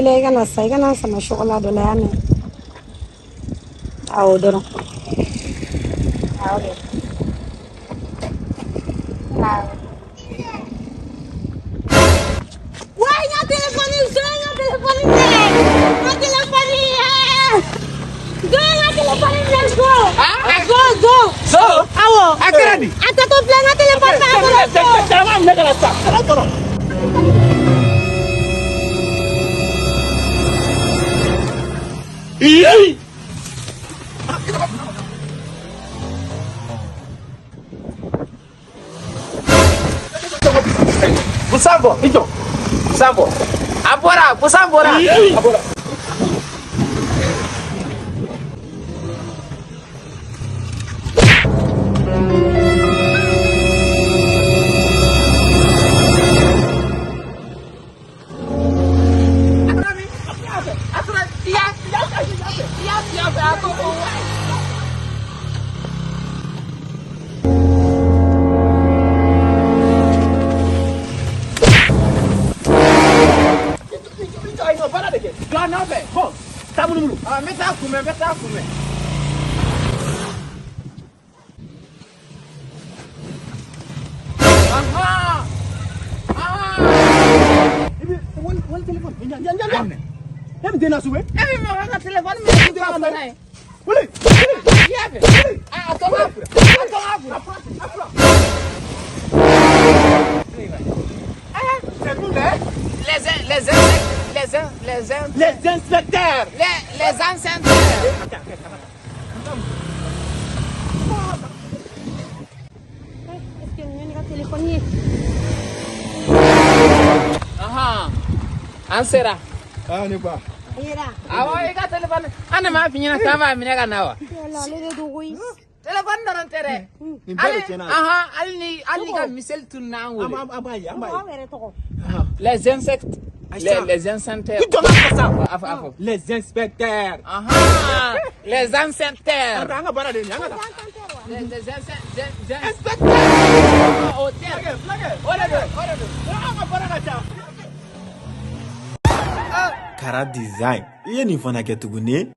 Teliya i ka na sa, i kana sama chocolat dɔ la y'a mɛn. Awɔ dɔrɔn. Awɔ kɛ. Awɔ. Wa n ka telefɔni zon, n ka telefɔni minɛ. N ka telefɔni. Zon, n ka telefɔni minɛ zon. Zon zon. Zon. Awɔ. A kɛra di? A taatɔ filɛ, n ka telefɔni b'a bolo zon. Caman minɛ ka na sa. Kana tɔɔrɔ. Iye! Busan bɔ, i jɔ. Busan bɔ. A bɔra, busan bɔra. A bɔra. Taa munumunu. N bɛ taa kunbɛn, n bɛ taa kunbɛn. I bɛ wali wali telefɔni. Yan yan yan. E bɛ den na suwe. E bɛ mɔgɔ ka telefɔni minɛ k'i ka n'a ye. Wuli. I y'a fɛ. A tɔ b'a fura. A tɔ b'a fura. A fura. C'est nous Les les inspecteurs. Les ancêtres. Est-ce que nin ye ne ka telefɔni ye? Ahan. An sera. Ah ne ba. Yera. Awɔ, i ka telefɔni. An de m'a f'i ɲɛna k'an b'a minɛ ka na wa? Yala ale de don koyi. Telefɔni dɔrɔn tɛ dɛ. Nin bɛɛ de tiɲɛna. Ahan, hali ni ka miseli tununa an An wele. b'a an b'a ye an b'a Aw ye. yɛrɛ tɔgɔ. Les insectes. Aïcha. Les insectes. I jɔ n ka fɔ sa. A fɔ, a fɔ. Les inspecteurs. Ahan, les ancêtres. An ka baara de ye nin ye an ka taa. Les ancêtres. Inspecteur. O tɛ. Fulakɛ fulakɛ. O de don, o de don. An ka baara ka ca. Kara Design. I ye nin fana kɛ tuguni.